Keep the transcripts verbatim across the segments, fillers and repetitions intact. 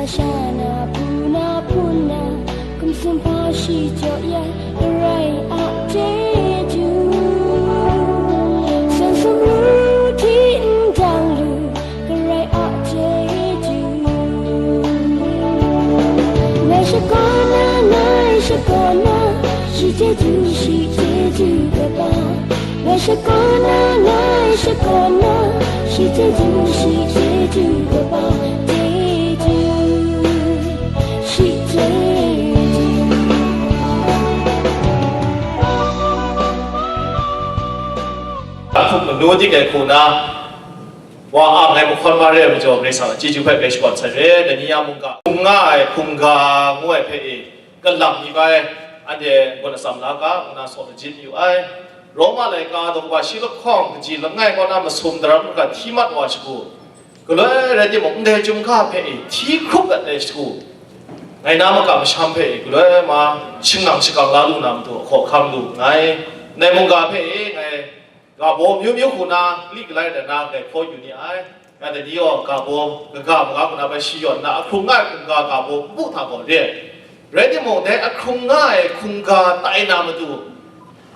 Sha na hpu na hpun na, hkum sumhpa shi jaw ya, Karai a chyeju. San sumru hti ndang lu, Karai a chyeju. Ngai shakawn na, ngai shakawn na, shi chyeju, shi chyeju kaba. Ngai shakawn na, ngai shakawn na, shi chyeju, shi chyeju kaba, chyeju, shi chyeju. Ahkuk manu di gai hku na, wa ang ai mahkawn mare ai majaw, Karai Kasang a chyeju hpe bai shakawn sai re, dai ni ya mungga, hkung nga ai, hkungga ngu ai hpe e, kalang mi bai, anhte gawn atsam la ga, ngu na saw lajin yu ai. Roma laika daw wa shi lahkawng kaji langai kaw na masum daram hkra hti mat wa shagu, galoi rai timung, ndai chyum ga hpe e hti hkrup dat ai shagu, ngai na makam masham hpe e galoi ma shingnang shakang la lu na matu, hkaw hkam lu nngai. Ndai mungga hpe e ngai ga baw myu myu hku na, li galai dat na, grai hkaw yu ni ai. Ya dai ni gaw ga baw kaga maga hku na bai shi yawn na, ahkrung nga ai hkungga ga baw npu hta gaw re ai. Rai timung, dai ahkrung nga ai hkungga tai na matu,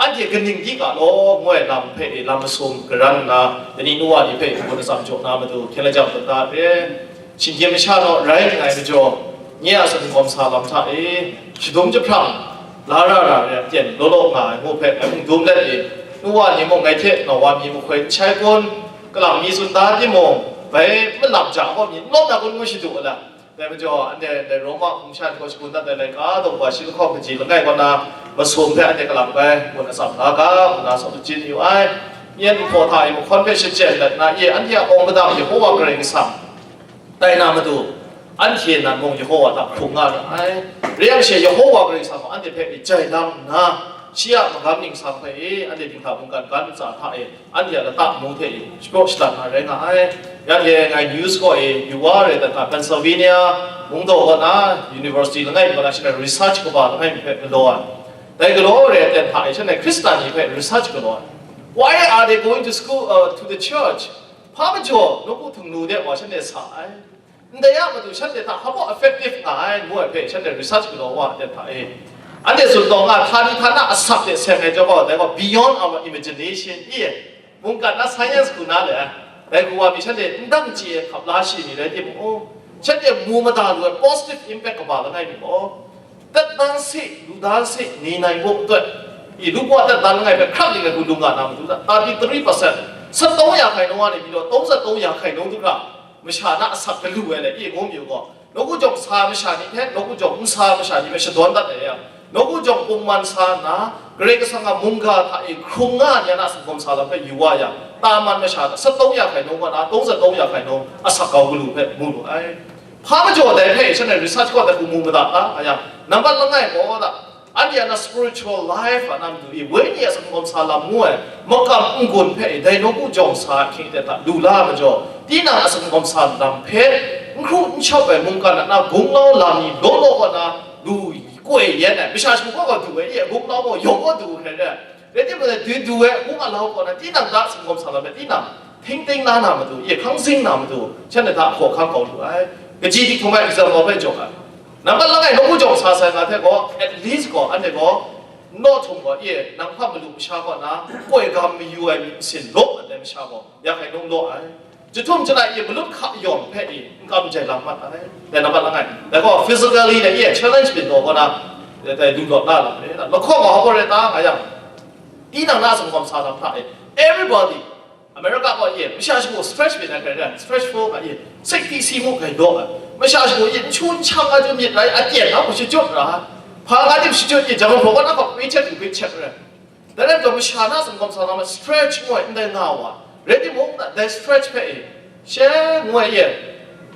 anhte kaning di ga law, ngu ai lam hpe lam masum garan nna, dai ni nu wa ni hpe kagun atsam jaw na matu, hkyen lajang dum da re. Shinggyim masha naw rai nga ai majaw, nye a sumgawm sa lam hta e, shadum jahprang, la ra ra re ai aten law law nga ai ngu hpe ngai mung dum let e, nu wa ni mung ngai hte nawa mi mahkoi n shai kun, kalang mi tsun da timung, bai malap ja gaw mi n lawm na kun ngu shadu ai lam. Dai majaw, anhte dai Roma hpung shan gaw shagun dat ai laika daw wa shi lahkawng kaji langai kaw na, masum hpe anhte kalang bai gun atsam la ga, ngu na saw lajin yu ai. Yen nhpaw hta e mahkawn hpe shachyen let na, ye anhte a awng madang Yehowa Karai Kasang tai na matu, anhte nan mung Yehowa hta hkrung nga ra ai. Re yang she, Yehowa Karai Kasang gaw anhte hpe jai lang nna, shi a magam ningsang hpe e, anhte dinghta mungkan gan ntsa hta e, anhte a lata mung hte e, shapraw shadan na rai nga ai. Yang e ngai news gaw e, yu wa re dat hta, Pennsylvania mungdaw kaw na, university langai mi kaw na, shi hpe research kaba langai mi hpe galaw ai. Dai galaw re ai aten hta e, shanhte Hkristan ni hpe research galaw ai. Why are they going to school, uh, to the church? Hpa majaw nawku htingnu de wa shanhte sa ai. Ndai a matu shanhte hta hpa baw effective nga ai, ngu ai hpe shanhte research galaw wa ai hta e, anhte tsun taw nga, htani htana asak hte seng ai chyawm gaw, dai gaw beyond our imagination i, mungkan na science hku na le ai, dai hku wa mi shanhte n dang chye ai hkap la shi mi rai timung, shanhte mu mada lu ai positive impact kaba langai mi gaw, tat dan se, lu dan se, ni nai gaw n tut. I, lu wa tat dan langai hpe hkrap ning ai hku lung nga na matu hta, thirty three percent, sat tawng ya hkai nung wa ni pyi law, tawng sat tawng ya hkai nung du hkra, masha na asak galu ai le, i, ngu mayu gaw, nawku jawng sa masha ni hte, nawku jawng n sa masha ni hpe shadawn dat ai yang, nawku jawng pungman sa nna, Karai Kasang a mungga hta e hkrung nga ai ni a na singkawm sa lam hpe yu wa yang, taman masha hta sat tawng ya hkai nung wa na, tawng sat tawng ya hkai nung asak kau galu hpe mu lu ai. Hpa majaw dai hpe shanhte research kaw dat hku mu mada ta, a yang, nambat langai gaw da, anhte a na spiritual life a na matu i, wenyi a singkawm sa lam ngu ai makam n-gun hpe i, dai nawku jawng sa ahkying de hta lu la ai majaw, tinang a singkawm sa lam hpe n hkru n shawp ai mungkan a na gunglau lam ni law law kaw na lu koi yen ai, masha shagu kaw gaw du ai, i, gunglau gaw yawng gaw du hkrai re ai. Rai timung, dai du ai hpung a lau kaw na, tinang hta singkawm sa lam ai, tinang htingting la na matu, ye hkang zing na matu, shanhte hta hkaw hkang kau lu ai. Kaji dik htum ai example hpe jaw ai. Nambat langai, nawku jawng sa sai nga hte gaw, at least gaw, anhte gaw, naw htum gaw, ye, nang hpa malu masha kaw na, koi gam mayu ai myit masin law ai masha gaw, ya hkai nung law ai. Jahtum jahla e malut hka yawng hpe e n kam jai lang mat ai. Dai nambat langai. Dai gaw physically dai e challenge byin taw kaw na, dai, dai lu lawt na lam re na. Lahkawng wa hkawng rai ta nga yang, tinang na singkawm sa lam hta e, everybody, America kaw e, masha shagu stretch byin ai hkrai rai, stretch four nga e, sekti si mu gai daw ai. Masha shagu e, n chu n chang ai jum myit rai, a tyen na hku shachyut ra. Hpa nga tim shachyut e, jang hpraw kaw na hkawk paycheck to paycheck rai. Dai rai taw, masha na singkawm sa lam stretch ngu ai ndai nga wa, rai timung, dai stretch hpe e, she ngu ai e,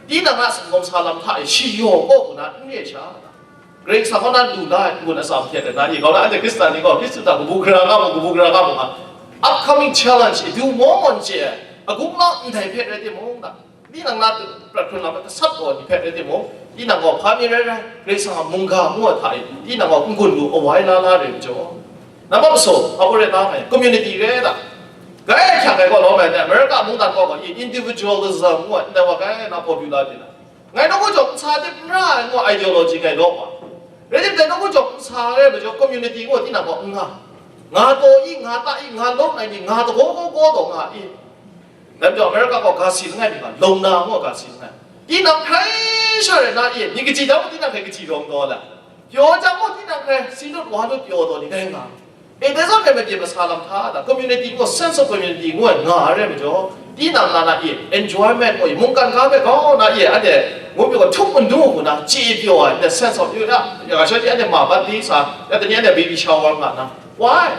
tinang a singkawm sa lam hta e, shi yaw kaw nna n re sha, Karai Kasang kaw na lu la ai n-gun atsam hte na, i kau na, anhte Hkristan ni gaw Hkristu hta kabu gara nga mu, kabu gara nga mu nga, upcoming challenge e du maw mawn chye ai, agung lau ndai hpe rai timung, na, tinang na prat hkrun lam ai gasat gaw ni hpe rai timung, tinang gaw hpa mi rai rai, Karai Kasang a mungga ngu ai hta e, tinang gaw n-gun lu awai la la re majaw, nambat masaw, hpa gaw rai ta nga yang, community rai ta. Gai hkyak ai gaw lawm ai, America mungdan gaw gaw, individualism ngu ai, ndai wa gai na popular di na. Ngai nawku jawng n sa dip n ra ai ngu ideology ngai law wa. Rai tim dai nawku jawng n sa ai majaw community ngu tinang gaw n nga. Nga taw i, nga ta i, nga lawm ai ni, nga tagaw gaw gaw taw nga i. Dai majaw America gaw ga si langai mi nga, lawng na ngu ga si langai. Tinang hkrai sha rai na i, ni kaji jang mung tinang hkrai kaji rawng taw la. Pyaw jang mung tinang hkrai si lut wa lut pyaw taw ni dai nga. E, dai zawn e made masa lam hta na, community ngu, sense of community ngu ai nga ai rai majaw, tinang na na e, enjoyment ngu e, mungkan ga hpe kau na e, anhte ngu pyaw htuk mandu hku na, chye pyaw ai, the sense of, ya, ya, sha ni anhte ma bat di sa, ya, tani anhte baby shower nga na. Why?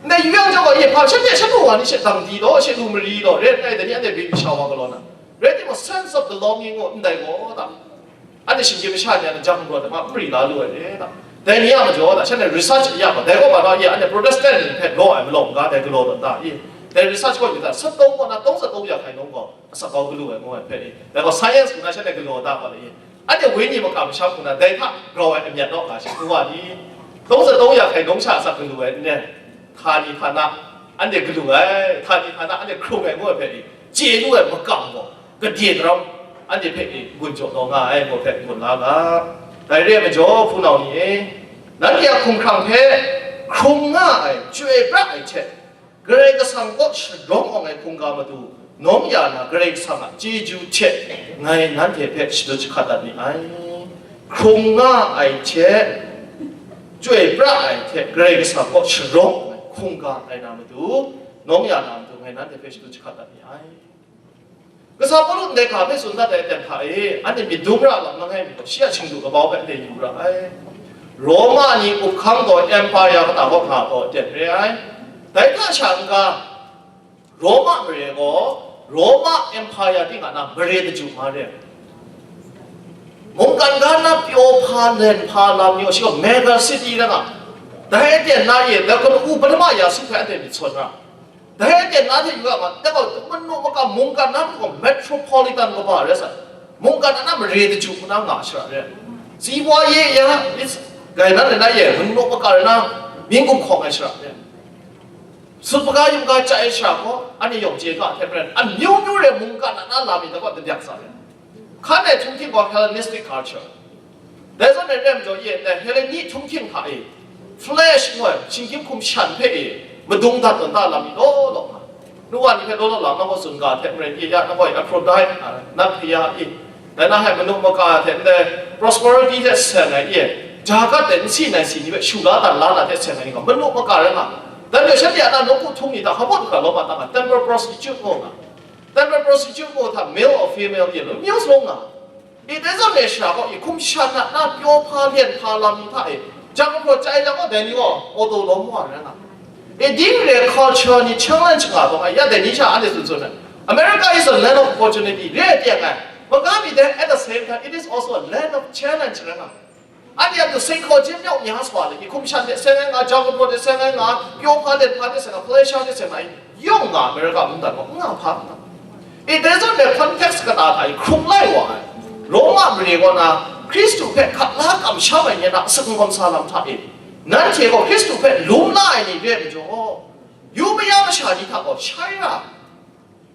Ndai yu yang jau ga e, hpa, shanhte shanhte wa ni she dang di law, she lu mari law, ret ai, tani anhte baby shower galaw na. Rai timung, sense of belonging ngu ndai gaw ta. Anhte shinggyim masha ni a jang gaw dama n mari la lu ai re ta. Dai ni a majaw ta, shanhte research ya gaw, dai gaw ba na ye, anhte Protestant ni hpe law ai malawng ga dai galaw tawn ta i. Dai research gaw yu ta, sat tawng gaw na, tawng sat tawng ya hkai nung gaw, asak kau galu ai ngu ai hpe i. Dai gaw science hku na shanhte galaw ta gaw le i. Anhte wenyi makam masham hku na, dai hta grau ai amyat naw ga shi ngu wa ni. Tawng sat tawng ya hkai nung sha asak galu ai n re. Htani htana, anhte galu ai, htani htana, anhte hkrung ai ngu ai hpe i. Chye lu ai makam gaw, gade daram, anhte hpe e n-gun jaw taw nga ai, ngu hpe n-gun la ga. Dai re ai majaw, hpunau ni e, nanhte a hkumhkrang hpe hkrung nga ai, chyoi pra ai hte, Karai Kasang kaw sharawng awng ai hkungga matu, nawng ya na Karai Kasang a chyeju hte ngai nanhte hpe shadut jahkat dat ni ai. Hkrung nga ai hte, chyoi pra ai hte, Karai Kasang kaw sharawng awng ai hkungga rai na matu, nawng ya na matu, ngai nanhte hpe shadut jahkat dat ni ai. Kasa Pawlu ndai hka hpe tsun dat ai aten hta e, anhte myit dum ra lam langai mi gaw, shi a shingdu kabau hpe anhte yu ra ai. Roma ni up hkang taw, empire kata kaw nga taw aten re ai. Dai hta sha n-ga, Roma mare gaw, Roma empire ting a na mare daju ma re ai. Mungkan ga na pyaw hpa, len hpa lam ni gaw, shi gaw mega city rai nga. Dai aten na e, dai gaw u padama ya su hpe anhte myit sawn ra. Dai aten na hte yu ga ma, dai gaw manu maka mungkan na matu gaw metropolitan kaba rai sa, mungkan na mare daju hku na nga shara re ai. Sibwa ye ya, it's, gai nan rai na ye, manu maka rai na, mying gumhkawng ai shara re ai. Sut hpaga yum ga chya ai shara gaw, anhte yawng chye ga hte maren, amyu myu re mungkan na na lam mi dai gaw dabyak sa re ai. Hkan ai htunghking gaw Hellenistic culture. Dai zawn e, rem jaw ye ndai Helleni htunghking hta e, flesh ngu ai, shinggyim hkum shan hpe e, madung dat tawn ta lam mi law law nga. Nu wa ni hpe law law lam na gaw tsun ga hte maren e, ya na gaw Aphrodite, a, nat hpe ya e, dai na hpe manu maka hte ndai prosperity hte seng ai e, ja gat ai nsi nai si ni hpe shu la dan la na hte seng ai ni gaw manu maka rai nga. Dai majaw shanhte a na nawku htung ni hta hkabawt hkra lawm a ta nga, temple prostitute ngu nga. Temple prostitute mung hta male or female ye lo, male sa nga. E, dai zawn e shara gaw, e, hkum shan na, na pyaw hpa, lyen hpa lam ni hta e, jang hpraw chye jang gaw, dai ni gaw auto lawm wa rai nga. E, ding re culture ni challenge nga gaw, ya dai ni sha anhte tsun tsun ai. America is a land of opportunity, re ai teng ai. Maga mi dai, at the same time, it is also a land of challenge rai nga. Anhte a matu seng hkaw jin myawk mya sa wa le, i hkum shan hte seng ai nga, jau kabaw hte seng ai nga, pyaw hpa let hpa hte seng nga, pleasure hte seng nga, i yawng nga America mungdan gaw n nga hpa n ta? I dai zawn e context kata hta i hkrung lai wa ai, Roma mare kaw na Hkristu hpe hkat la kamsham ai ni a asak n gawm sa lam hta e, nanhte gaw Hkristu hpe lum la ai ni re ai majaw, yu maya masha ni hta gaw shai ra.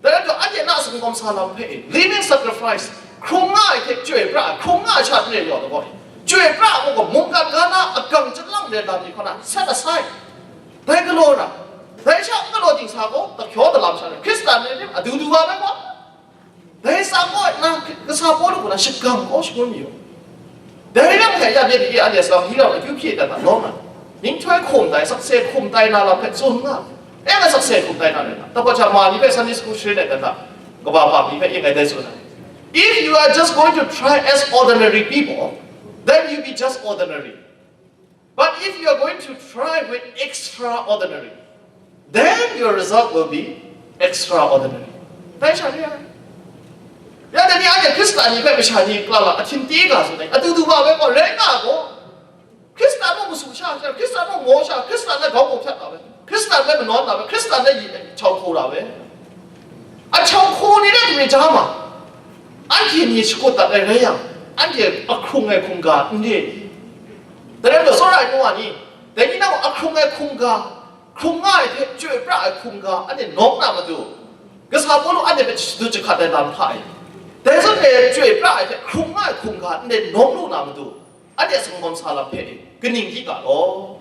Dai rai taw, anhte na sumgawm sa lam hpe e, living sacrifice, hkrung nga ai hte chyoi pra ai, hkrung nga ai sha n re yaw ai gaw, chyoi pra ai gaw mungkan ga na agang chyalang rai lam ni hkaw na set aside. Dai galaw ra, dai sha n galaw dingsa gaw, tahkyaw dalam sha rai, Hkristan ni rim adu du wa ai gaw, dai tsa gaw na, kasa Pawlu gaw na shagam gaw shangun mi yaw. Dai ram hte ya myit ni e, anhte sa hti rau akyu hpyi dat na lawm ai, nhtoi hkum tai, sakse hkum tai na lam hpe tsun nga, e, nga sakse hkum tai na rai na, tabaw hta ma ni hpe Sunday school sharin ai dan hta, kaba pa ni hpe e, ngai dai tsun ai. If you are just going to try as ordinary people, then you be just ordinary. But if you are going to try with extraordinary, then your result will be extraordinary. Dai sha re ai. Ya dai ni anhte Hkristan ni hpe masha ni kla la ahtin ti ga tsun ai, adu du wa ai gaw rai nga gaw, Hkristan mung masu sha, Hkristan mung maw sha, Hkristan hpe grau hpyat ra ai, Hkristan hpe manawn ra ai, Hkristan hpe yi, hkau hku ra ai. Ahkau hku ni rai hte myi ja ma, anhte ni shakut dat ai rai yang, anhte ahkrung ai hkungga n re i? Dai rai majaw, tsawra ai nu wa ni, dai ni nang ahkrung ai hkungga, hkrung nga ai hte chyoi pra ai hkungga, anhte nawng na matu, kasa Pawlu anhte hpe shadut jahkat ai lam hta e, dai zawn e chyoi pra ai hte hkrung nga ndai nawng lu na matu, anhte sanggawm sa lam hpe kaning hti ga law.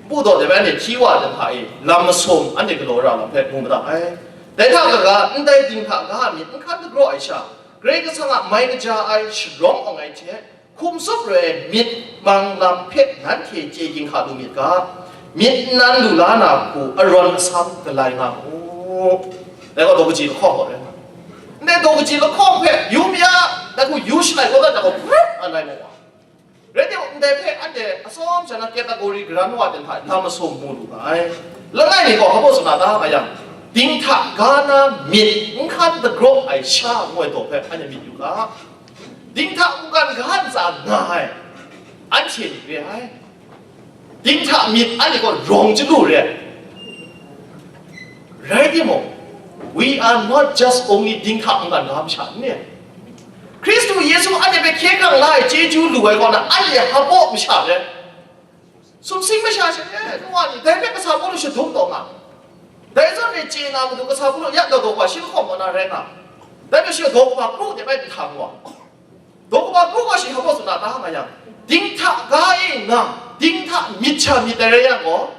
Npu daw de bai anhte hti wa ai hta e, lam masum anhte galaw ra lam hpe mu ma da ai. Dai hta kaga, ndai dinghta ga a myit n hkan dagraw ai sha, Karai Kasang a mai kaja ai sharawng awng ai hte, hkum tsup re ai myit mang lam hpe nanhte chye ginhka lu myit ga, myit nnan lu la na hku arawn asam galai nga mu. Dai gaw daw kaji lahkawng gaw rai nga. Ndai daw kaji lahkawng hpe yu mi a, dai hku yu shalai kau dat jang gaw, prup nga lai mu wa. Rai timung, ndai hpe anhte atsawm sha na category garan wa ten hta lam masum mu lu ga ai. Langai mi gaw hpa baw tsun na ta nga yang, dinghta ga na myit n hkan dagraw ai sha ngu ai daw hpe anhte myit yu ga. Dinghta mungkan ga ntsa nga ai anhte ni re ai. Dinghta myit anhte gaw rawng chyalu re ai. Rai timung, we are not just only dinghta mungkan ga masha n ni? Hkristu Yesu anhte hpe hkye hkrang la ai chyeju lu ai kaw na, anhte hpa baw masha re. Sumsing masha she re, nu wa ni, dai hpe kasa Pawlu shadum taw nga. Dai zawn e chye na matu kasa Pawlu ya daw daw wa shi lahkawng kaw na rai nga. Dai hpe shi daw kaba kru de bai nhtang wa. Daw kaba kru wa shi hpa baw tsun na ta nga yang, dinghta ga e nga, dinghta myit sha myit ai rai yang gaw,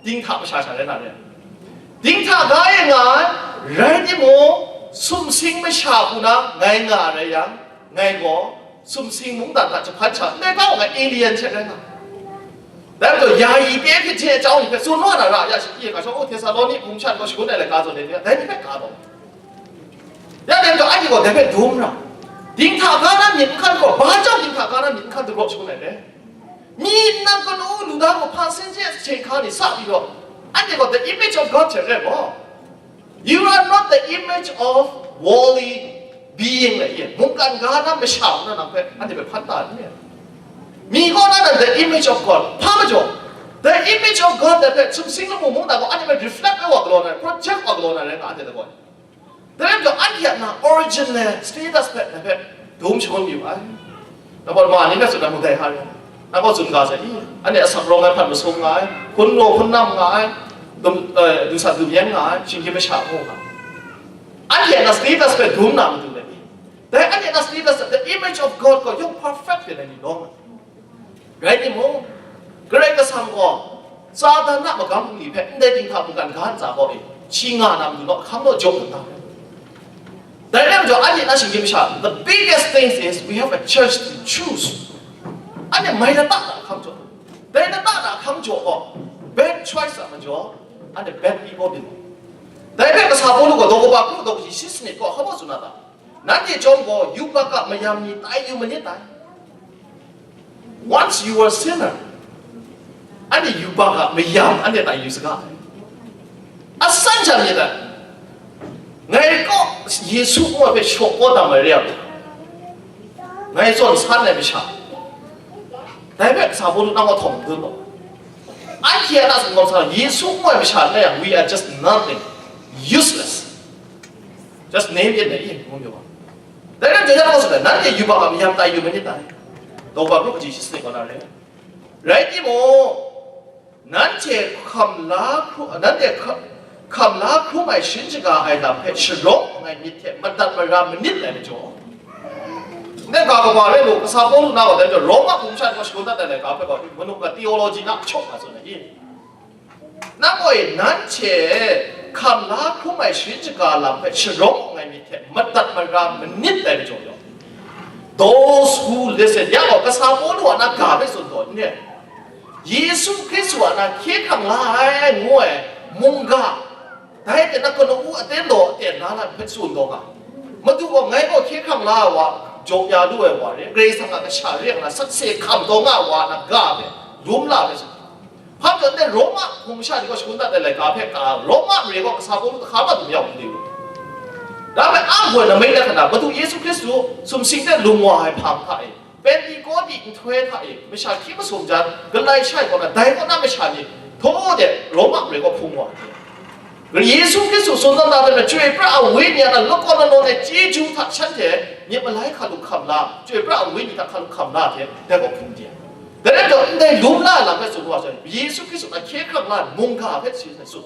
dinghta masha sha rai na re. Dinghta ga e nga ai, rai timung, sumsing masha hku na ngai nga ai rai yang, ngai gaw sumsing mungdan hta jahpan sha ndai ga wa nga, alien hte rai nga. Dai majaw, yayi pyi hpyi hte chyau ni hpe tsun wa na ra ya shi, i ga shawng u Htesaloni hpung shan gaw shagun ai laika zawn e, dai ni hpe ga taw. Ya dai majaw, anhte gaw dai hpe dum ra. Dinghta ga na myit n hkan gaw, ba chyawm dinghta ga na myit n hkan dagraw shagun ai le? Myi nnan kanu lu da gaw, hpa sin hte hkyen hkang ni sa pyi gaw, anhte gaw the image of God hte re gaw, you are not the image of worldly being, le ye, mungkan ga na masha na nang hpe anhte hpe hpan ta n ni? Mi gaw na nan the image of God, hpa majaw, the image of God dai hpe sumsing lamu mungdan gaw anhte hpe reflect ai wa galaw na, project wa galaw na rai nga, anhte dai gaw. Dai rai majaw, anhte a na original status hpe dai hpe dum shangun yu ai. Na gaw ma ni hpe tsun ai, mung dai hka rai. Na gaw tsun ga sai i, anhte asak rawng ai hpan masum nga ai, hpun raw hpun nam nga ai, dum, eh, du sat du myen nga ai, shinggyim masha hku nga ai. Anhte a na status hpe dum na matu let i, dai anhte a na status, the image of God gaw yawng perfect de ai ni lawm ai. Rai timung, Karai Kasang gaw Satan a magam bungli hpe ndai dinghta mungkan ga ntsa gaw e, shi nga na matu naw hkang naw jaw kata. Dai rai majaw, anhte na shinggyim masha, the biggest thing is we have a church to choose. Anhte mai lata na hkang jaw. Dai lata na hkang jaw gaw, bad choice a majaw, anhte bad people been. Dai hpe kasa Pawlu gaw daw kaba kru daw kaji shi sanit gaw hpa baw tsun na ta? Nanhte chyawm gaw yubak a mayam ni tai yu manit dai. Once you are sinner, anhte yubak a mayam anhte tai yu saga ai. Asan sha myit dai. Ngai kaw Yesu ngu ai hpe shaw kau tam ai re ai, ngai zawn san ai masha, dai hpe kasa Pawlu nang gaw htawng dun law. Anhte a na singkawm sa Yesu ngu ai masha n rai yang, we are just nothing, useless. Just name it, name it, ngu myit wa. Dai rai, Jawya gaw tsun ai, nanhte yubak a mayam tai yu manit dai. Daw kaba kru kaji shi sanit kaw na re. Rai timung, nanhte hkam la hkru-, nanhte hka-, hkam la hkrum ai sharin shaga ai lam hpe sharawng ai myit hte madat mara manit ai majaw, ndai ga kaba rai lu, kasa Pawlu na gaw dai majaw, Roma hpung shan gaw shagun dat ai laika hpe gaw, manu ga theology na hkyaw nga tsun ai i? Nang gaw e, nanhte hkam la hkrum ai sharin shaga lam hpe sharawng ai myit hte madat mara manit ai majaw yaw, those who listen, ya gaw, kasa Pawlu a na ga hpe tsun taw n re. Yesu Hkristu a na hkye hkrang la ai ngu ai mungga, dai hte na kanu aten daw aten na na hpe tsun taw nga. Madu gaw, ngai gaw hkye hkrang la ai wa, jaw ya lu ai wa re, Karai Kasang a kasha re ai na sakse hkam taw nga ai wa na ga hpe, lum la hpe tsun. Hpa majaw, ndai Roma hpung masha ni gaw shagun dat ai laika hpe ka, Roma mare gaw kasa Pawlu hta hkam a dum ya u n de u. Dai hpe a goi na mai na hkana, Madu Yesu Hkristu sumsing de lung wa ai hpang hta e, Pentekote nhtoi hta e, masha hkying masum jan, galai shai kaw na, dai kaw na masha ni htaw de Roma mare gaw hpung wa ai. Yesu Hkristu tsun dan da ai hpe, Chyoi pra ai Wenyi a na lakawn lanawn ai chyeju hta shanhte myit malai hkalup hkam la, Chyoi pra ai Wenyi hta hkalup hkam la hte, dai gaw hpung de ai. Dai rai taw, ndai lum la ai lam hpe tsun wa sai, Yesu Hkristu a hkye hkrang la ai mungga hpe shi hpe tsun.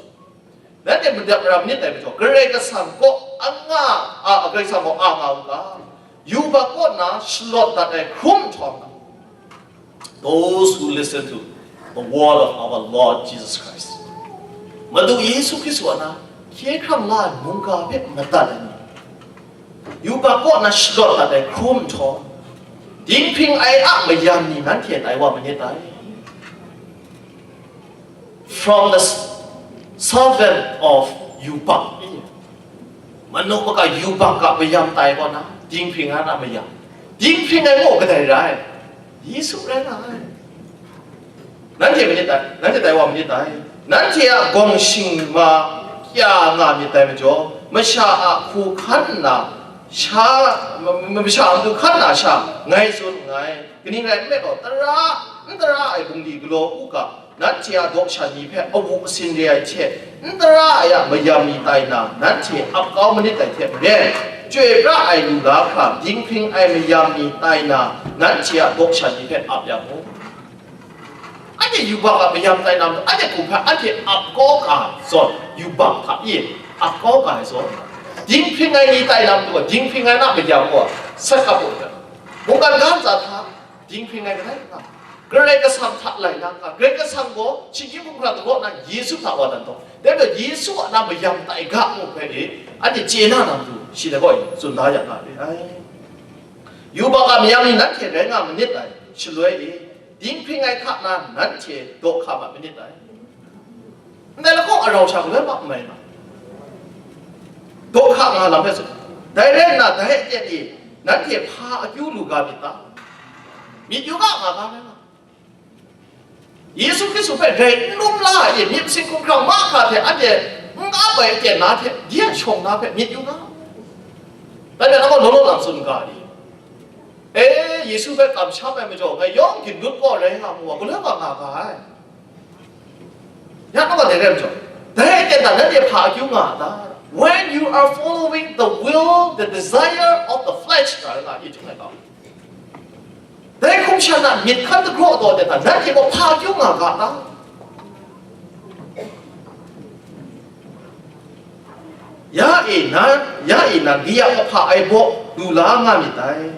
Nanhte madat mara manit dai majaw, Karai Kasang kaw anga, a, Karai Kasang gaw a nga u ga, Yubak kaw nna shalawt dat ai hkrum nhtawm, those who listen to the word of our Lord Jesus Christ, Madu Yesu Hkristu a na hkye hkrang la ai mungga hpe madat ai ni, yubak kaw nna shalawt dat ai hkrum nhtawm, dinghpring ai a mayam ni nanhte tai wa manit dai. From the s- servant of yubak. Manu maka yubak a mayam tai kaw na, dinghpring ai a mayam. Dinghpring ai mung kadai rai? Yesu rai nga ai. Nanhte manit dai, nanhte tai wa manit dai. Nanhte a gawng shing ma kya nga myit dai majaw, masha a hku hkan nna sha, ma- ma- masha a matu hkan nna sha, ngai tsun nngai. Kaning rai nme law, tara, n tara ai bungli galaw u ga, nanhte a daw shan ni hpe awu asin re ai hte, n tara ai a mayam ni tai na, nanhte ap kau manit dai hte maren, chyoi pra ai lu la hkra dinghpring ai mayam ni tai na, nanhte a daw shan ni hpe ap ya mu. Anhte yubak a mayam tai na matu, anhte hkum hpe anhte ap kau ga zawn, yubak hta e ap kau ga ai zawn, dinghpring ai ni tai na matu, dinghpring ai na mayam gaw sat kap u hte, mungkan ga ntsa hta, dinghpring ai kadai nga, Karai Kasang hta lai na nga, Karai Kasang gaw shinggyim hkumhkrang daw na Yesu hta wa dan taw, dai majaw Yesu a na mayam tai ga mu hpe e, anhte chye na na matu, shi dai gaw e tsun da ya nga re ai. Yubak a mayam ni nanhte rai nga manit dai, shaloi e, dinghpring ai hta na nanhte daw hka ma manit dai. Ndai lahkawng arau sha galoi ma n mai nga, daw hka nga lam hpe tsun. Dai rai nna, dai aten e nanhte hpa akyu lu ga myit ta? Myit yu ga nga ga rai nga. Yesu Hkristu hpe grai n lum la ai myit masin hkumhkrang mahkra hte anhte n ap ai aten na hte, di a shawng na hpe myit yu nga. Dai hpe na gaw law law lang tsun ga ai. E, Yesu hpe kamsham ai majaw, ngai yawng ginlut gaw rai nga mu wa, galoi wa nga ga ai. Ya, na wa dai rai majaw, dai aten hta nanhte hpa akyu nga a ta? When you are following the will, the desire of the flesh, nga ai, nga i htung ai ga. Dai hkum sha na myit hkan dagraw taw aten hta, nanhte gaw hpa akyu nga ga ta? Ya e nan, ya e nan, kayat kahpa ai baw lu la nga myit dai.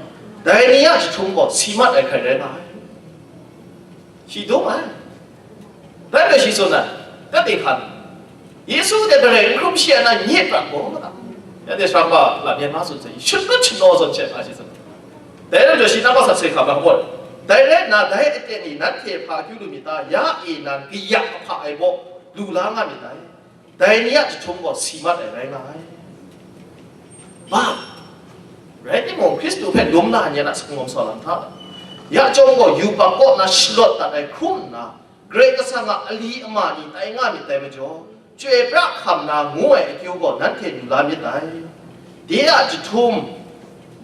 Dai ni a jahtum gaw si mat ai hkrai rai nga ai. Shi dum ai. Dai hpe shi tsun ai, Tate hkan, Yesu hte Karai n hkrum shi ai na nye prat gaw, da. Anhte sara kaba lam yan ma tsun sai, shut lut shanaw zawn she nga shi tsun. Dai lam jaw shi nang hpa sat sai hkam ai kabaw, dai rai nna, dai aten e nanhte hpa akyu lu myit ta? Ya e nan, kayat kahpa ai baw lu la nga myit dai. Dai ni a jahtum gaw si mat ai rai nga ai. Ba, rai timung, Hkristu hpe lum la ai ni a sakngawm sa lam hta, ya chyawm gaw yubak kaw nna shalawt dat ai hkrum nna, Karai Kasang a ali ama ni tai nga myit dai majaw, chyoi pra hkam na ngu ai akyu gaw nanhte lu la myit dai. De a jahtum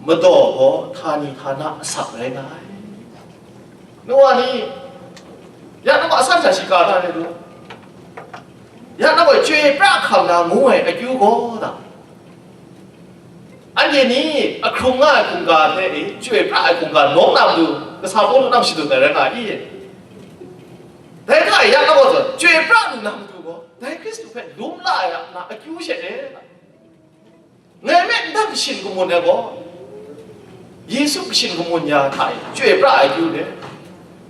madaw gaw htani htana asak rai nga ai. Nu wa ni, ya na wa asan sha shiga da re lu? Ya na wa chyoi pra hkam na ngu ai akyu gaw da? Anhte ni ahkrung nga ai hkungga hte e, chyoi pra ai hkungga nawng na matu, kasa Pawlu nang shadut ai rai nga i? Dai hta e ya na wa zawn, chyoi pra lu na matu gaw, dai Hkristu hpe lum la ai a na akyu she re. Ngai me ndang kashin kamun ai gaw, Yesu kashin kamun ya hta e chyoi pra ai akyu re.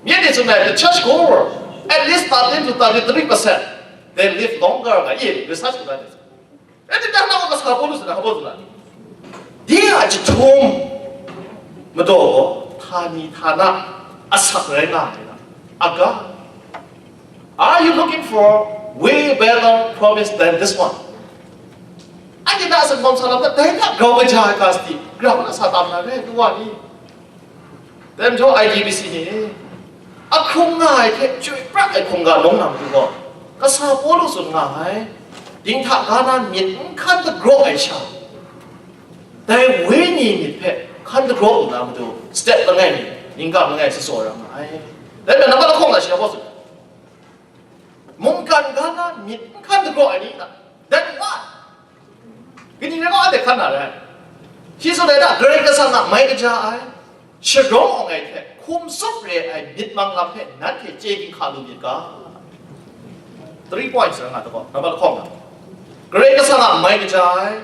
Myit ni tsun ai, the church goer, at least thirteen to thirty-three percent, they live longer, nga i research kaw dat ai. Rai timung, na wa kasa Pawlu tsun ai, hpa tsun ai? De a jahtum madaw gaw htani htana asak rai nga ai na, aga. Are you looking for way better promise than this one? Anhte na a sakngawm sa lam hta dai hta grau kaja ai ga sadi, grau na sa tam na re, nu wa ni? Dai majaw, I D B C ni, ahkrung nga ai hte chyoi pra ai hkungga nawng na matu gaw, kasa Pawlu tsun nga ai, dinghta ga na myit n hkan dagraw ai sha, dai wenyi myit hpe hkan dagraw lu na matu, step langai mi, ningkam langai sasawra nga ai. Dai hpe nambat lahkawng na shi a baw tsun, mungkan ga na myit n hkan dagraw ai ni hta, then what? Kaning rai gaw, anhte hkan na rai? Shi tsun ai hta, Karai Kasang a mai kaja ai, sharawng awng ai hte hkum tsup re ai myit mang lam hpe nanhte chye ginhka lu myit ga. Three points rai nga, nambat lahkawng na. Karai Kasang a mai kaja ai,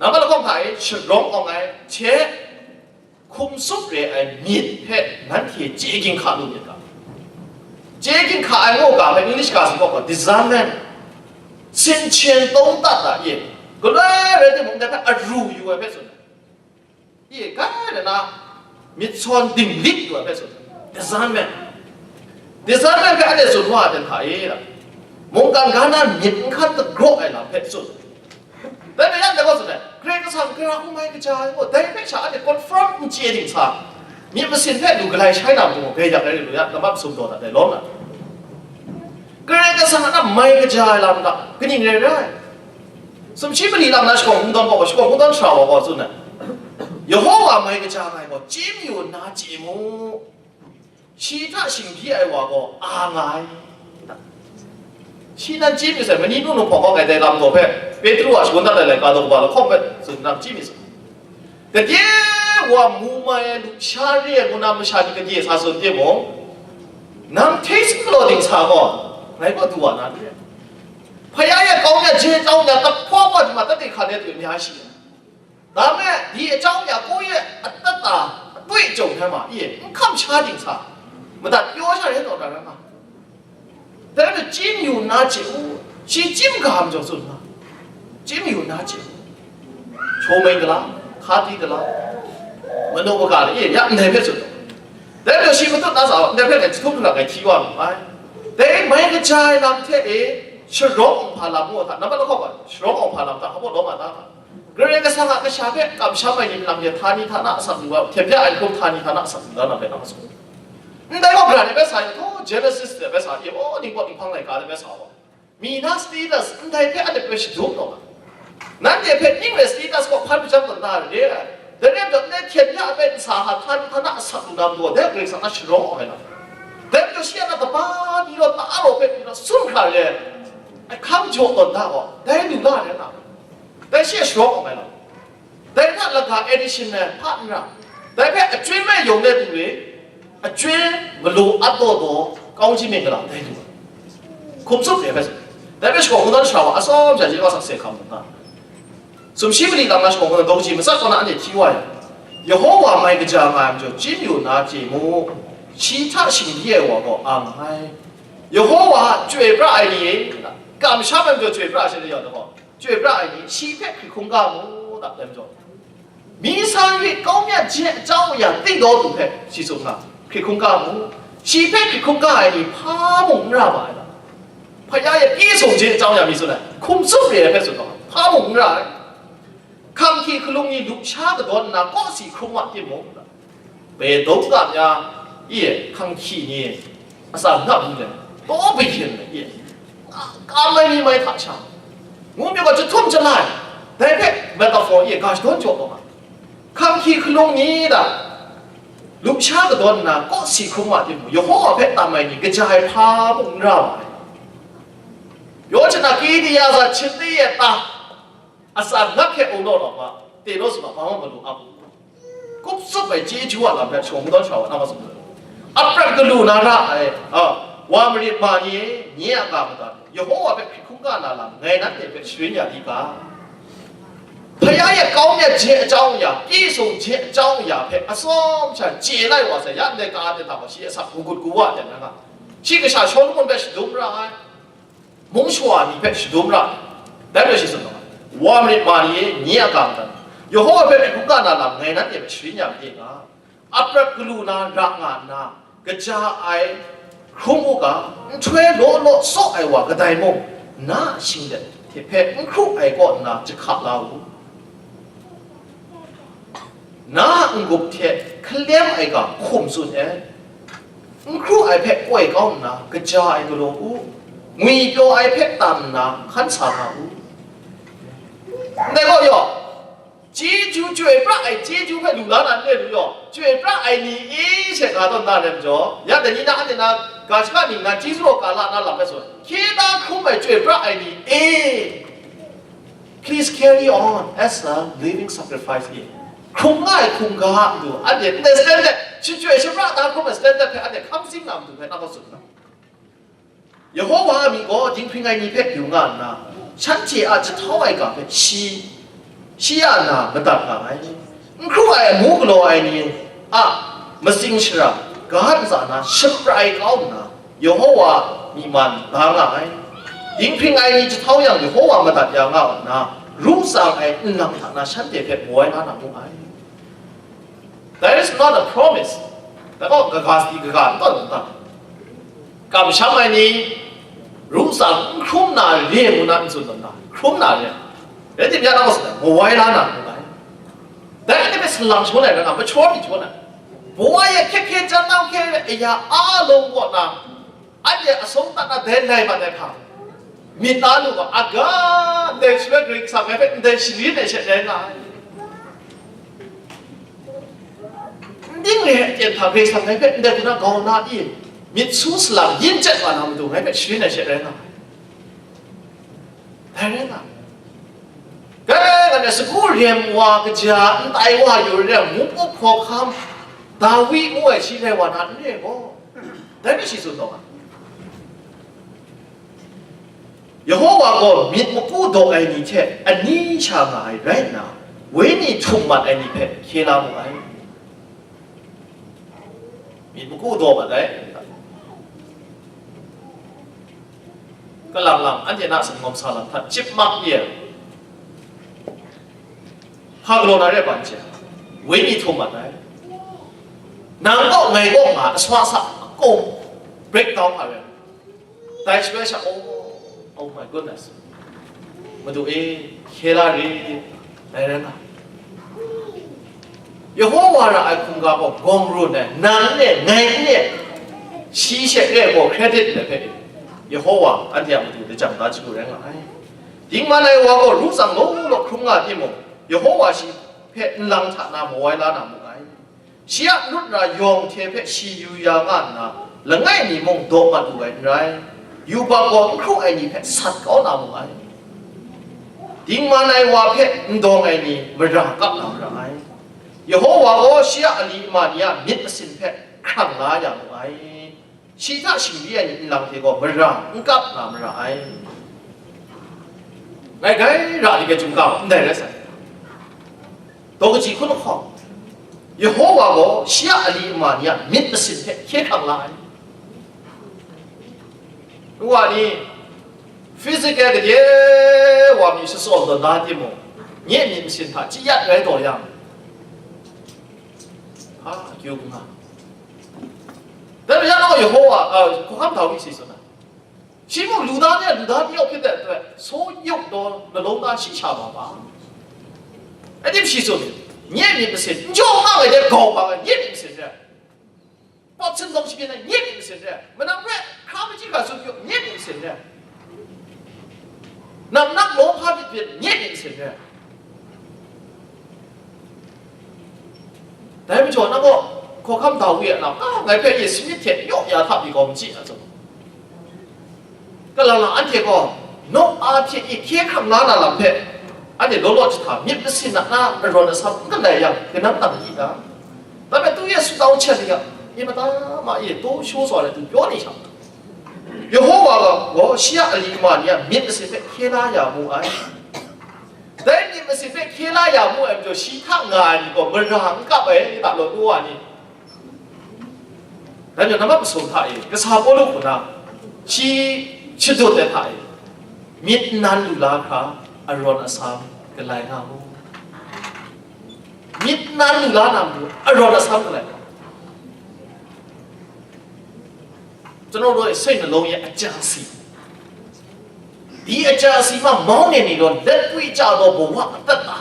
nambat lahkawng hta e sharawng awng ai hte Hkum tsup re ai myit hpe nanhte chye ginhka lu myit ga. Chye ginhka ai ngu ga hpe English ga si gaw discernment, ဆင်ခြင်သုံးသပ်တာ ye, galoi rai timung, dai hpe aru yu ai hpe tsun ai. Ye, kai rai na, myit sawn dinglik yu ai hpe tsun ai. Discernment. Discernment hpe anhte tsun wa ai hta e, mungkan ga na myit n hkan dagraw ai lam hpe tsun. Dai hpe yan dai gaw tsun ai, Karai Kasang gara hku mai kaja ai gaw, dai hpe sha anhte confirm n chye ding sa, myit masin hpe lu galai shai na matu gaw, grai yak ai lu ya, lamat masum daw hta dai lawm na. Karai Kasang a mai kaja ai lam hta kaning rai rai? Sumshi mali lam na shakawn kungdawn gaw, shakawn kungdawn sara wa gaw tsun ai, Yehova mai kaja nga ai gaw, chye mayu nna chye mu. Shi hta shingbyi ai wa gaw a nga ai. Shi nan chye myit sai, mani nu nu hpawng hkawng ai dai lam daw hpe, Petru a shangun dat ai laika daw kaba lahkawng hpe tsun nang chye myit sai. Gade wa mu mai ai lusha re ai ngu na masha ni gade sa tsun timung, nang hte sing galaw ding sa gaw, ngai gaw du wa na re ai. Hpaya ya kau ya je tau ya, kahpaw kaw di ma, tate hkan e tu mya shi. Dang e, di a jau ya, kau ye, a tata, a tui jawng hkrai ma, ye, n hkam sha ding sa, madat pyaw sha rai taw da rai nga. Dai hpe chye mayu nna chye u, shi chyim ga majaw tsun nga, chye mayu nna chye u, shaw mai gala, hka di gala, manu maga de, ye, ya ndai hpe tsun u. Dai hpe shi matut na sa, ndai hpe ngai jahtum hkra ngai hti wa mu ai. Dai mai kaja ai lam hte e, sharawng awng hpa lam ngu hta, nambat lahkawng ga, sharawng awng hpa lam hta, hpa lawm a ta hta? Karai Kasang a kasha hpe kamsham ai ni lam hte htani htana asak lu ai, hte bya ai hkum htani htana asak lu la na rai nga ma su. Ndai gaw, Gara ni bai sa yang, htaw Genesis de bai sa yang, oh, ningpawt ninghpang laika de bai sa wa, mi na status ndai hpe anhte bai shadum taw nga. Nanhte hpe ning rai status kaw hpan hpajang tawn na re ai. Dai rai majaw, ndai hkyen ya a bai nsa ha htani htana asak lu na matu, dai Karai Kasang a sharawng awng ai lam. Dai majaw, shi a na kaba ni law, ta law hpe ni law, sun hkra re ai. Ahkang jaw tawn da gaw, dai lu la re na. Dai shi a sharawng awng ai lam. Dai hta laga addition ai hpa n ra, dai hpe achyin rai yawng de du re, achyin galaw at taw taw, kaungji myit gala dai lu ai. Hkum tsup re hpe tsun. Dai hpe shakawn kungdawn sara wa atsawm sha chye wa sakse hkam lu nga. Sumshi mali lam na shakawn kungdawn daw kaji matsat kaw na anhte hti wa yang, Yehova mai kaja nga ai majaw, chye mayu nna chye mu, shi hta shingbyi ai wa gaw a nga ai. Yehova chyoi pra ai ni e, kamsham ai majaw chyoi pra ai sha de yawng gaw, chyoi pra ai ni, shi hpe hkrit hkungga mu, dap ai majaw, mi san rit kau myat je a jau ya, tingdaw du hpe shi tsun nga, hkrit hkungga mu. Shi hpe hkrit hkungga ai ni hpa mung n ra ma ai lam. Hpaya e pyi sung je a jau ya mi tsun ai, hkum tsup re ai hpe tsun gaw, hpa mung n ra ai. Hkang hkyi hkalung ni lusha kadawn nna kawsi hkrum ma timung, Bai dum ga mya, i, hkang hkyi ni, atsam hkap n len, taw baiyin ai, i, kam ai mi mai hta sha, ngu myit gaw jahtum jalai, dai hpe metaphor, i, ga shadawn jaw taw nga. Hkang hkyi hkalung ni da, lusha kadawn nna kawsi hkrum ma timung, Yehova hpe tam ai ni kaja ai hpa mung n ra ma ai. Yawjana kidi ya za chit di ya ta, atsam hkap hte ung law law ma, te law sa ma, hpa mung malu ap u. Kup tsup ai chyeju a lam hpe shawng kungdawn sara wa na ma tsun ai. Aprat galu na ra ai, a, wa marit ma ni e, nye a ga madat, Yehova hpe hkrit hkungga na lam ngai nanhte hpe sharin ya di ga. Hpaya ya kau myat je a jau ya, pyi sung je a jau ya hpe atsawm sha chye lai wa sai, ya ndai ka ai hta gaw shi asak kagut kawa dan na nga, shi kasha Shawlumon hpe shadum ra ai. Mung shawa ni hpe shadum ra ai. Dai hpe shi tsun ai, wa marit ma ni e, nye a ga madat, Yehova hpe hkrit hkungga na lam ngai nanhte hpe sharin ya made nga. Aprat galu na ra nga nna, kaja ai hkrum u ga, nhtoi law law tsaw ai wa kadai mung, na a shinglet hte hpe n hkru ai kaw nna jahka la u. Na a n-gup hte hkalem ai ga hkum tsun et, n hkru ai hpe koi kau nna, kaja ai galaw u, ngwipyaw ai hpe tam nna hkan sa nga u. Ndai gaw yaw, chyeju chyoi pra ai chyeju hpe lu la na n le lu yaw, chyoi pra ai ni e she ga tawn na re majaw, ya dai ni na anhte na ga shaka ning na chyeju raw ka la na lam hpe tsun, hkye da hkrum ai chyoi pra ai ni e, please carry on as a living sacrifice, e, hkrum nga ai hkungga a matu, anhte ndai standard, shachyoi shapra da hkrum ai standard hpe anhte hkam sing na matu hpe na gaw tsun ga. Yehova a myit gaw dinghpring ai ni hpe yu nga nna, shanhte a jahtau ai ga hpe shi, shi ya na madat nga ai. N hkru ai amu galaw ai ni a matsing shara ga ntsa na shaprai kau nna, Yehowa myi man da nga ai. Dinghpring ai ni jahtau yang Yehowa madat ya nga nna, ru tsang ai nlang hta na shanhte hpe mawai la na mu ai. There is not a promise. Dai gaw kaga sadi kaga n tawn n ta? Kamsham ai ni, ru tsang n hkrum na re ngu na n tsun tawn ta? Hkrum na re. Rai timung, na gaw sa, mawai la na mu ai. Dai ni hpe salang shangun ai rai nga, mature mi shangun ai. Baw ai hkye hkye jan na hkye ai ya a lawng kaw na, anhte asawng dat na dai lai mat ai hpa, myit la lu ga, aga, ndai shaloi Karai Kasang ngai hpe ndai sharin ai she rai nga ai. N ding re ai aten hta Karai Kasang ngai hpe ndai hku na gau na i, myit su salang yin chyet wa na matu ngai hpe sharin ai she rai nga ai. Dai rai nga. Dai rai nga, sagu rem wa, kaja n tai wa yu re ai, mung up hkawhkam, Dawi ngu ai shi rai wa na n re gaw, dai mi shi tsun taw nga. Yehowa gaw myit maku daw ai ni hte ani sha nga ai rai nna, wenyi htum mat ai ni hpe hkye la mu ai. Myit maku daw mat ai. Kalang lang, anhte na singawm sa lam hta chyip mak ye. Hpa galaw na re ai hpa n chye, wenyi htum mat ai. Nang kaw, ngai kaw nga, aswa sa, akung break down hpa rai. Dai shaloi sha, oh, oh my goodness. Madu e, hkye la re, dai rai nga. Yehowa ra ai hkungga gaw gawng run ai, nang n le, ngai n le, shi she re ai gaw credit ndai hpe, Yehowa anhte a matu lajang da chyalu rai nga ai. Dingman ai wa gaw ru tsang law law hkrum nga timung, Yehowa shi hpe nlang hta na mawai la na mu ai. Shi a nut ra yawng hte hpe shi yu ya nga nna, langai mi mung daw mat lu ai n rai, yubak gaw n hkru ai ni hpe sat kau na mu ai. Dingman ai wa hpe n dawng ai ni mara kap na mara ai. Yehowa gaw shi a ali ama ni a myit masin hpe hkrang la ya mu ai. Shi hta shingri ai ni nlang hte gaw mara n kap na mara ai. Ngai grai ra ni hpe chyum ga ndai rai sai. Daw kaji hkun lahkawng, Yehowa gaw shi a ali ama ni a myit masin hpe hkye hkrang la ai. Nwa ni, physical gade wa mi shatsawm tawn da timung, nye myit masin hta chyat rai taw yang, hpa akyu n nga. Dai rai yang gaw Yehowa, a, hkawhkam Dawi si tsun ai. Shi mung lu da ni a, lu da ni a hpit dat ai, so yuk daw lalung da shi sha ma ba. Rai tim shi tsun, nye myit masin, n jaw nga ai de gau bang ai nye myit masin re ai. Pawt sin zong shabyin ai nye myit masin re ai. Manang hpe hkra machyi hkra tsun pyaw nye myit masin re ai. Namnak lawhpa myit myit nye myit masin re ai. Dai majaw, nang gaw hkawhkam Dawi a lam, a, ngai hpe Yesu myit hte yaw ya hta pyi kau machyi a tsun. Kalang lang anhte gaw, Noa hte i hkye hkrang la na lam hpe, anhte law law jahta myit masin a na arawn asam n galai yang, kanam nang di ta? Dai hpe tu Yesu tau hten ning a, i mata ma e, taw shaw sa ai hte pyaw ni hta? Yehowa gaw shi a ali ama ni a myit masin hpe hkye la ya mu ai. Dai myit masin hpe hkye la ya mu ai majaw, shi hta nga ai ni gaw mara n kap ai, ta law nu wa ni. Dai majaw, nambat masum hta e, kasa Pawlu hku na, shi shadut ai hta e, myit nnan lu la hkra, arawn asam galai nga mu. Myit nnan lu la na matu, arawn asam galai nga mu. ကျွန်တော်တို့ရဲ့စိတ်နှလုံးရဲ့အကြံအစည်၊ ဒီအကြံအစည်မှမောင်းနှင်နေတော့လက်တွေ့ကျသောဘဝအသက်တာ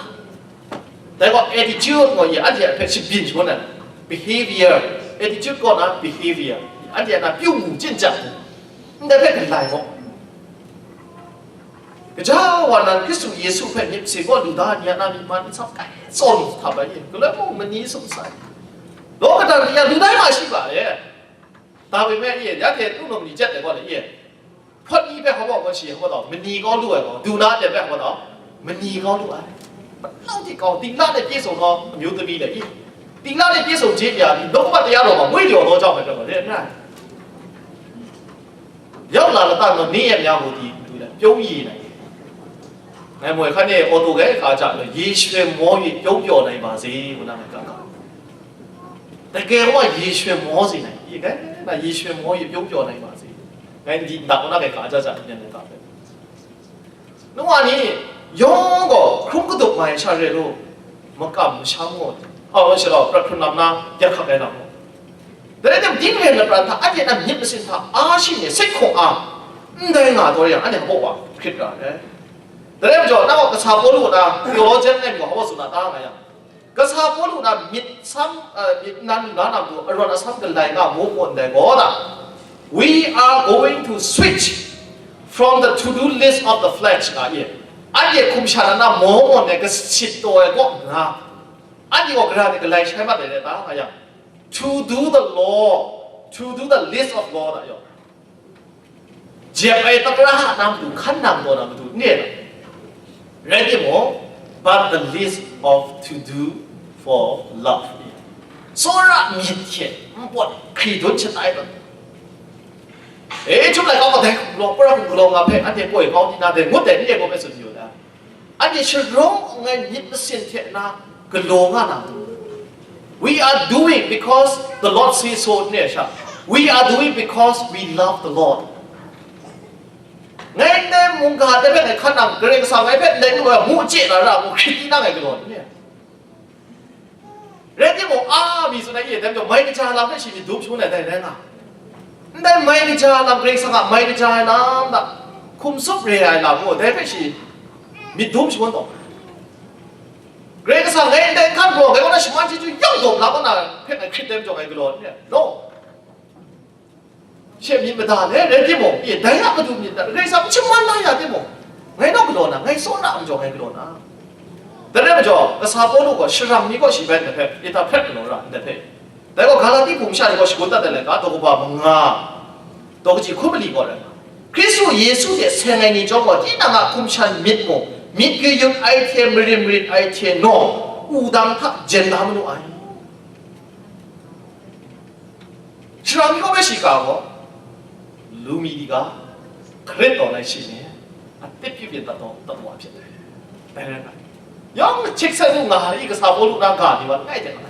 ၊ ဒါက attitude ကိုရအပ်တဲ့အဖြစ်ဖြစ်ဆိုနေတယ်။ behavior, attitude ကနာ behavior အပ်တဲ့အနာပြုမှုကျင့်ကြံမှု၊ ဒါပဲကလာပေါ့။ ကကြဝဠာ ခရစ်သူယေရှုဖက်မြစ်စေဖို့လူသားအများနာမည်မှန်သောကဲစော်လူထားပါရဲ့။ ကလပ်မနီးဆုံးဆိုင်လောကဓာတ်တရားလူတိုင်းမှာရှိပါတယ်။ ဒါပေမဲ့ရတဲ့သူ့လိုမနီးချက်တယ်ပေါ့လေ။ ဖတ်ပြီးပဲဟောဖို့ရှိဟောတော့မနီးကောင်းလို့ပဲပေါ့။ ဒုနာတယ်ပဲဟောတော့မနီးကောင်းလို့ပါ။ ဘယ်လောက်ထိကောင်း၊ သီလနဲ့ပြည့်စုံသောအမျိုးသမီးလည်း၊ သီလနဲ့ပြည့်စုံခြင်းအရာသည်လောကဓာတ်တရားတော်မှာမွေ့လျော်သောကြောင့်ပဲပြောပါတယ်။ ရောက်လာလတံ့သောနေ့ရက်များကိုဒီသူလည်းပြုံးရည်နိုင်တယ်။ နၢႆမွႆႇ ခါန့ၣ် auto ဂဲကၢ်ကြ ရေရွှင်မော၍ ပြုံးပျော်နိုင်ပါစေ ဝနငယ်ကၢ်ကၢ် တကယ်တော့ ရေရွှင်မောစေနိုင်၊ ရေကဲ ရေရွှင်မော၍ ပြုံးပျော်နိုင်ပါစေ။ ငါဒီနောက်နားက ကာကြကြ ပြန်လည်ကာပဲ။ နဝနီယောဂော ခရုံးကတုတ်မၢႆရှရဲလို့ မကမ်မရှမ်းကို အော် ဆိုတော့ ပြတ်ထွန်းလမ်းနား ပြတ်ခတ်ပဲတော့။ ဒါနဲ့တင်ရင်လည်း ပြတ်ထား အဲ့ဒီအမြင့်မစင်ထား အားရှိနေ စိတ်ခွန်အား အင်းတိုင်းငါတော်ရ အဲ့ဒီဘောပါ ဖြစ်တာလေ။ ဒါနဲ့ကြောင့် နောက် ကစား ပေါလုက theologian နဲ့ ပြော ဟောဆိုတာ တားငါရ။ ကစား ပေါလုက မြစ်ဆမ်း အဲ မြစ်နံလူနာနံတို့ အရွတ်အဆမ်းကလိုင်က မိုးမွန်တယ် ကောတာ We are going to switch from the to-do list of the flesh က ရဲ့ အဲ့ဒီခုံးရှါနာ မိုးမွန်တဲ့ ကစစ်တော်ရဲ့ ကော ငါ အဲ့ဒီ ကော ကရာ နဲ့ ကလိုင် ဆိုင်ပတ်တယ် တဲ့ တားငါရ။ To do the law, to do the list of law တားရော။ ကျက်ပဲတြႃးနမ်တူ ခန်းနမ်တော်နမ်တူ နဲ့ ရဲတိမော but the list of to do for love စောရမြစ်ချက် မပွတ် ခရီးတွင်ချက်တိုင်းတော့ အဲ ချုပ်လိုက်ကောင်းတဲ့ ဘလော့ ပြတ်ဘလော့ ငါဖဲ အဲ့ဒီ ပွေကောင်းဒီနာတဲ့ ငုတ်တဲ့ နေ့ကိုပဲ ဆိုပြီးတော့ အန်တီ sharon ငယ် မြစ်တစ်စင်ထဲ နာ ကလောငါနာ We are doing because the Lord says so နဲ့ ရှာ We are doing because we love the Lord. ငယ်နဲ့ မုန်ကားတဲ့ဘက်နဲ့ ခန္ဓာ ကရင်စာငယ်ဘက် လည်း မူအကျင့်လာတာ ကို ခရစ်တီးနားငယ်ကလော နဲ့ ရဲတိမော အာမီဆိုတဲ့ ရဲ့ တဲ့ကြောင့် မိုင်းကကြာလာတဲ့ ရှိပြီး ဒုံးဖြိုးနေတဲ့ တဲ့ငါ Ndai mai kaja lam, Karai Kasang a mai kaja ai lam hta, hkum tsup re ai lam gaw, dai hpe shi myit dum shangun taw, Karai Kasang e ndai nhkan gaw, dai kaw na shaman chyeju yawng taw lam kaw na hpe ngai hkrit ai majaw ngai galaw n re ai, law. She myit mada le, rai timung, e, dai a matu myit hta, Karai Kasang n shaman la ya timung, ngai naw galaw na, ngai tsawra ai majaw ngai galaw na. Dai rai majaw, kasa Pawlu gaw, sharang mi kaw shi bai ndai hpe, e hta hpret galaw ra, ndai hpe. Dai gaw Galati hpung masha ni gaw shagun dat ai laika, daw kaba manga, daw kaji hkun mali gaw rai nga, Hkristu Yesu hte seng ai ni chyawm gaw, tinang a hkum shan myit mung, myit kayut ai hte marin marit ai hte naw, wudang hta jen da manu ai. Sara mi kaw bai shiga gaw, lu mi di ga, hkarit tawn ai shi ni, a tip yu pyin dat taw, dat wa hpyin ai. Dai rai nga, yawng hkying sai lu nga ai, kasa Pawlu na ga ni wa langai hte nga ai.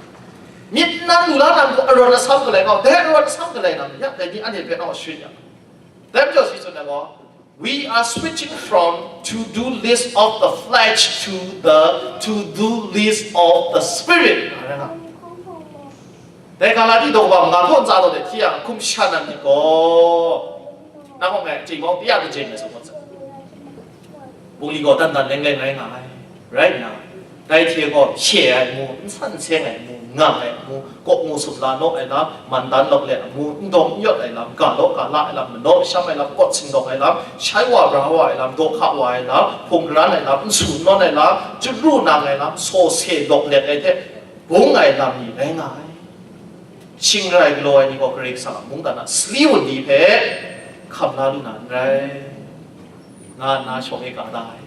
Myit nan lu la na matu arawn asam galai nga, dai arawn asam galai na matu, ya, dai ni anhte hpe naw sharin ya. Dai majaw shi tsun ai gaw, we are switching from to-do list of the flesh to the to-do list of the spirit. Nga rai nga. Dai Galati daw kaba manga hkaw ntsa taw de hti yang, hkum shan ai myit gaw, nang gaw ngai, jing gaw, pya kajeng ai sa gaw, bungli gaw dan dan leng leng rai nga ai, rai nna, dai hte gaw, hpye ai amu, n san n seng ai amu, nga ai amu, kaw ngu sumla naw ai lam, man dan lawk let amu, n dawng n yawt ai lam, ga law ga la ai lam, manaw masham ai lam, kawt sindawng ai lam, shai wa bra wa ai lam, daw hka wa ai lam, hpung garan ai lam, n su n nawn ai lam, chyaru nang ai lam, saw se lawk let ai hte, bung ai lam ni rai nga ai. Shing rai galaw ai ni gaw Karai Kasang a mungdan a sali wunli hpe hkam la lu na n rai, nga nna shawng e ga da ai.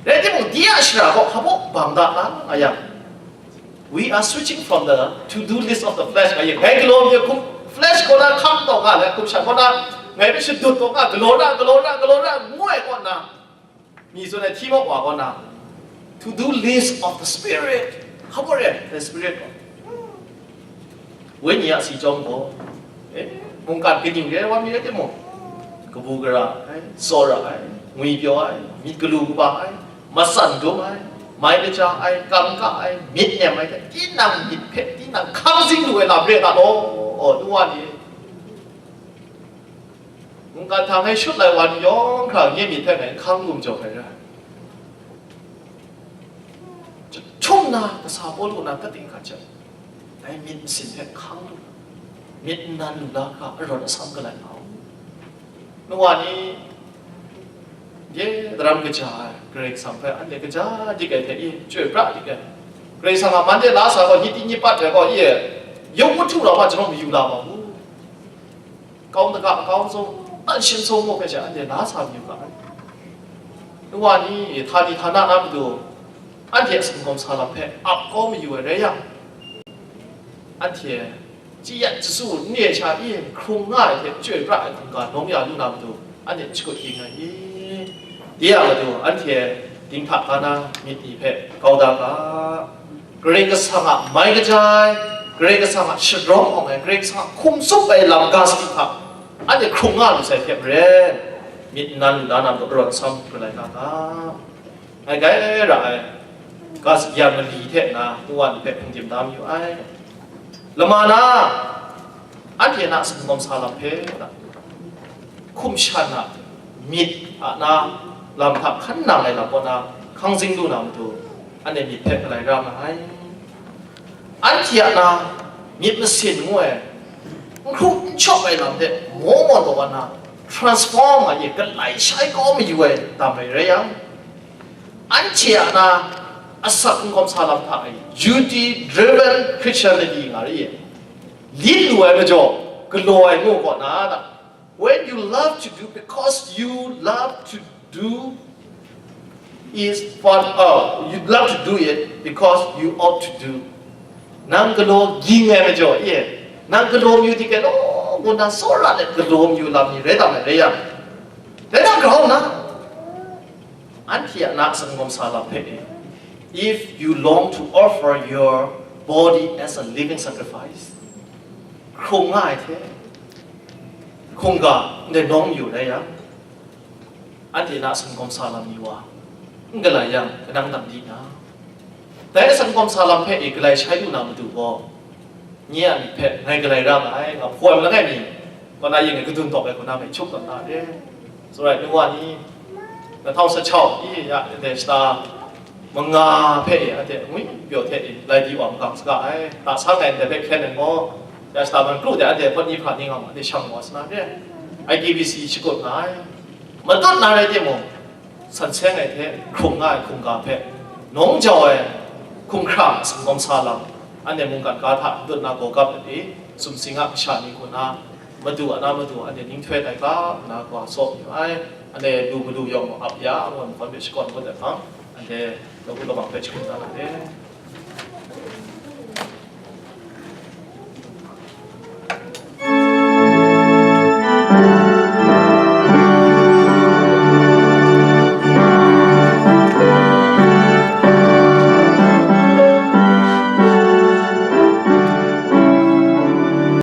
Rai timung, di a shara gaw hpa baw bang da la nga yang, we are switching from the to-do list of the flesh nga yang, ngai galaw mi hkum, flesh kaw na hkam taw nga le, hkum shan kaw na ngai hpe shadut taw nga, galaw ra, galaw ra, galaw ra, ngu ai kaw nna, mi tsun ai hti mawk wa kaw na, to-do list of the Spirit, hpa baw re ai, the Spirit gaw, wenyi a si chyawm gaw, e, mungkan kaning re ai wa mi rai timung, kabu gara ai, tsawra ai, ngwipyaw ai, myit galu kaba ai, matsan dum ai, mai kaja ai, kam ka ai, myit nem ai hte, tinang myit hpe tinang hkang zing lu ai lam re ai ta law, nu wa ni. Mungkan hta ngai shut lai wa ni yawng hkra nye myit hpe ngai hkang lu majaw ai ra. Chyahtum na kasa Pawlu na kating hka jep, dai myit masin hpe hkang lu, myit nnan lu la hkra, arawt asam galai nga u. Nu wa ni, ye daram kaja ai, Karai Kasang hpe anhte kaja dik ai hte i, chyoi pra dik ai. Karai Kasang a man de la sa gaw, nyi ting nyi pat ai gaw, i, yawng mahtu rau hpa chyawm mayu la ma mu. Kau daga kau zung, tan shin sung mu hpe she anhte la sa mayu ga ai. Nu wa ni, htani htana na matu, anhte a singkawm sa lam hpe ap kau mayu ai rai yang, anhte chyi yan chyasu n re ai sha i, hkrung nga ai hte chyoi pra ai hkungga nawng ya lu na matu, anhte shakut ging ai i? Dai a matu anhte dinghta ga na myit ni hpe kau da ga. Karai Kasang a mai kaja ai, Karai Kasang a sharawng awng ai, Karai Kasang a hkum tsup ai lam ga sadi hta, anhte hkrung nga lu sai hte maren, myit nnan lu na na matu arawn sam galai nga ga. Ngai grai ra ai, ga sadi a mali hte na, nu wa ni hpe hpung dim da mayu ai. Lama na, anhte na singkawm sa lam hpe, hkum shan a myit a na lam hta hkan nang ai lam kaw na hkang zing lu na matu, anhte myit hpe galai ra nga ai. Anhte a na myit masin ngu ai, n hkru n shawp ai lam hte maw maw taw wa na, transform ai, galai shai kau mayu ai dam ai rai yang, anhte a na asak n kawm sa lam hta e, duty driven Christianity nga rai e. Lit lu ai majaw, galaw ai ngu kaw na, when you love to do because you love to do is for, oh, you love to do it because you ought to do. Nang galaw ging ai majaw e, nang galaw mayu di kai law, ngu na tsawra let galaw mayu lam ni rai tam ai rai yang, rai tam grau na, anhte a na singkawm sa lam hpe e, if you long to offer your body as a living sacrifice, hkrung nga ai hte, hkungga ndai nawng yu rai yang, anhte na singkawm sa lam ni wa n galai yang, kanang dang di na, dai singkawm sa lam hpe e galai shai lu na matu gaw, nye a myit hpe ngai galai ra nga ai, nga hpaw ai malang ai ni, kaw na yin ai kadun tawk ai kaw na hpe chup tawn na re. Tsawra ai nu wa ni, na htau sa chau i ya de shata manga hpe e, anhte ngwi pyaw hte e, lai di wa makang saga ai, ta sa ngai ndai hpe hkyen ai gaw, ya shata man kru de, anhte hpawt ni hpra ni nga ma, anhte shang wa sa na re. I T B C shakut nga ai. Matut na rai timung, san seng ai hte hkrung nga ai hkungga hpe nawng jau ai hkung hkra a singkawm sa lam, anhte mungkan ga hta dut na gaw gap ai, sumsing a masha ni kaw na, madu a na madu anhte ninghtoi tai ga nna kaw tsaw mayu ai. Anhte lu malu yawng ap ya, angun hkawn hpe shakawn kau ai hpang, anhte lagu lamang hpe shagun da na re.